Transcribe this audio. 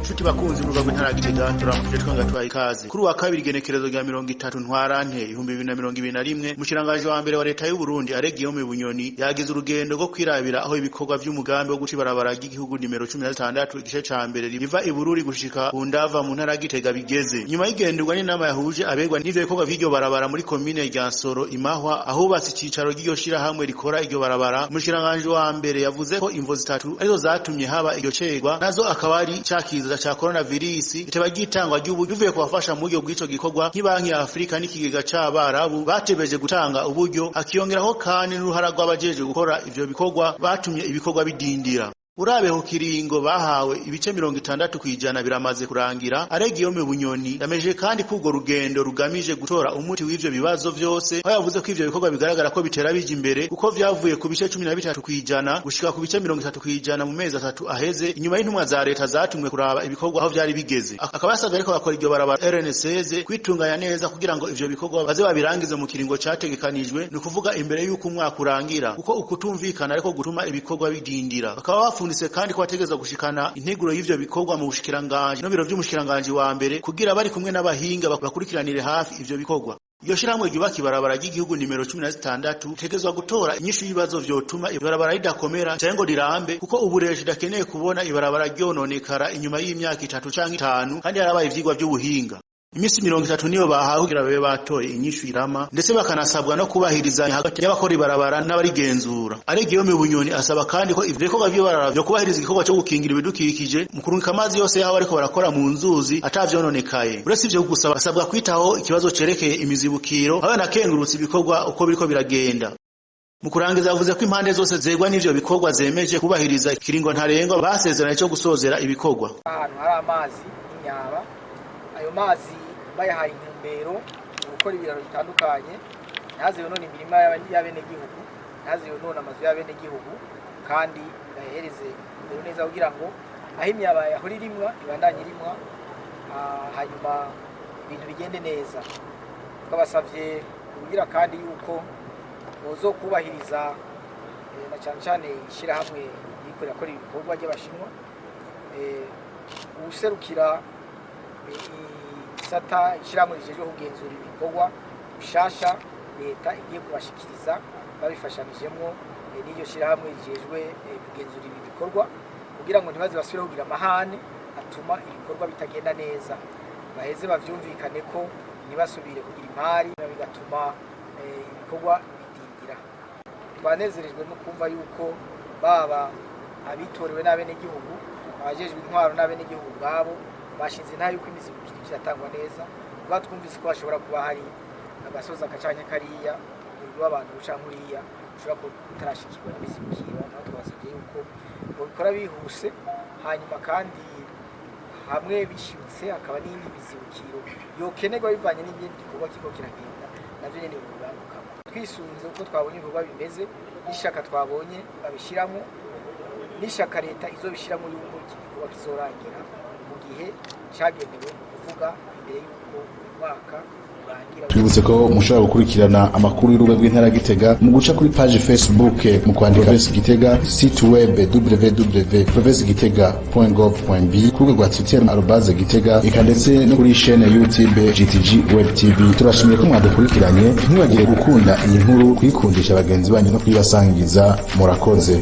Nshuti bakunzi mu rwego ntara Gitega, turamukije twanga twaha ikaze. Kuri wa kabiri, igenekerezo rya 30 Ntwarante 2021, umushikiranganji wa mbere wa leta y'u Burundi, Alain Guillaume Bunyoni, yagize urugendo rwo kwirabira aho ibikorwa vy'umugambi wo guca ibarabara ry'igihugu nimero 16 igice ca mbere riva i Bururi gushika ku Ndava mu ntara Gitega bigeze. Nyuma y'igenderwa n'inama yahuje abegwa n'ivyo bikorwa vy'iryo barabara muri komine rya Nsoro Imahwa, ahubatse icicaro ry'iryo shirahamwe rikora iryo barabara, umushikiranganji wa mbere yavuze ko imvo zitatu arizo zatumye haba iryo cerwa, nazo akaba ari ca kiza ca coronavirus, iteba ry'itangwa ry'uburyo bivuye ku bafasha mu buryo bw'ico gikorwa nk'ibanki ya Afurika n'ikigega c'Abarabu batebeje gutanga uburyo, hakiyongeraho kandi n'uruhara rw'abajejwe gukora ivyo bikorwa batumye ibikorwa bidindira. Urabe ku kiringo bahawe, ibice 60% biramaze kurangira. Alain Guillaume Bunyoni yameje kandi ko urwo rugendo rugamije gutora umuti w'ivyo bibazo vyose, aho yavuze ko ivyo bikorwa bigaragara ko bitera bija imbere, kuko vyavuye ku bice 13% gushika ku bice 30% mu mezi 3 aheze, inyuma y'intumwa za leta zatumwe kuraba ibikorwa aho vyari bigeze. Akaba yasavye ariko bakora iryo barabara RN16 kwitunganya neza kugira ngo ivyo bikorwa baze babirangize mu kiringo categekanijwe, ni ukuvuga imbere y'uko umwaka urangira, kuko ukutumvikana ariko gutuma ibikorwa bidindira. Bakaba bafunditse kandi ko bategerezwa gushikana integuro y'ivyo bikorwa mu bushikiranganji no biro vy'umushikiranganji wa mbere, kugira bari kumwe n'abahinga bakurikiranire hafi ivyo bikorwa. Iryo shirahamwe ryubaka ibarabara ry'igihugu nimero 16 ritegezwa gutora inyishu y'ibibazo vyotuma ibarabara ridakomera canke ngo rirambe, kuko ubu leta idakeneye kubona ibarabara ryononekara inyuma y'imyaka 3 canke 5 kandi harabaye ivyigwa vy'ubuhinga. Imisi 30 niyo bahawe kugira babe batoye inyishu irama, ndetse bakanasabwa no kubahiriza hagati y'abakora ibarabara n'abarigenzura. Alain Guillaume Bunyoni asaba kandi ko ivyo bikorwa vy'ibarabara vyo kubahiriza igikorwa co gukingira ibidukikije mu kurungika amazi yose y'aho bariko barakora mu nzuzi atavyononekaye. Uretse ivyo gusa, basabwa kwitaho ikibazo cerekeye imizibukiro, aho yanakengurutse ibikorwa uko biriko biragenda. Mu kurangiza, yavuze ko impande zose zegwa n'ivyo bikorwa zemeje kubahiriza ikiringo ntarengwa basezeranye co gusozera ibikorwa. Ahantu hari amazi y'imyaba, ayo mazi bayahaye intumbero mu gukora ibiraro bitandukanye, ntaze yonone imirima y'abenegihugu, ntaze yonone amazu y'abenegihugu, kandi bayahereze intumbero neza kugira ngo aho imyaba yahora irimwa ibandanye irimwa, hanyuma ibintu bigende neza. Twabasavye kugira kandi yuko bozokubahiriza na cyane cyane ishyirahamwe ririko rirakora ibikorwa ry'Abashinwa, uwuserukira igisata ishyirahamwe rijejwe kugenzura ibikorwa bishasha leta igiye kubashikiriza babifashanijemwo n'iryo shyirahamwe rijejwe kugenzura ibi bikorwa, kugira ngo ntibaze basubire kugira amahane atuma ibikorwa bitagenda neza, baheze bavyumvikane ko ntibasubire kugira impari bigatuma ibikorwa bidindira. Twanezerejwe no kumva yuko baba abitorewe n'abenegihugu, abajejwe intwaro n'abenegihugu ubwabo bashinze intahe yuko imizibukiro iratangwa neza. Kuba twumvise ko hashobora kuba hari agasozi akacanye kariya, umurwi w'abantu canke uriya ushobora kuba utarashikirwa n'imizibukiro, naho twabasavye yuko bobikora bihuse, hanyuma kandi hamwe bishitse hakaba n'iyindi mizibukiro yokenerwa bivanye n'ingene igikorwa kiriko kiragenda, navyo nyene bobibangukamo twisunze uko twabonye ibikorwa bimeze n'ishaka twabonye babishiramwo n'ishaka leta izobishiramwo yuko iki gikorwa kizorangira mu gihe cagenewe, ni ukuvuga imbere y'uko uyu mwaka urangira. Twibutse ko mushobora gukurikirana amakuru y'urubuga rw'intara ya Gitega mu guca kuri page Facebook mu kwandika Province Gitega, site web www.provincegitega.gov.b, ku rubuga rwa Twitter @Gitega, eka ndetse no kuri chaîne YouTube GTG Web TV. Turashimiye ko mwadukurikiranye. Ntimwibagire gukunda iyi nkuru, kuyikundisha bagenzi banyu no kuyibasangiza. Murakoze.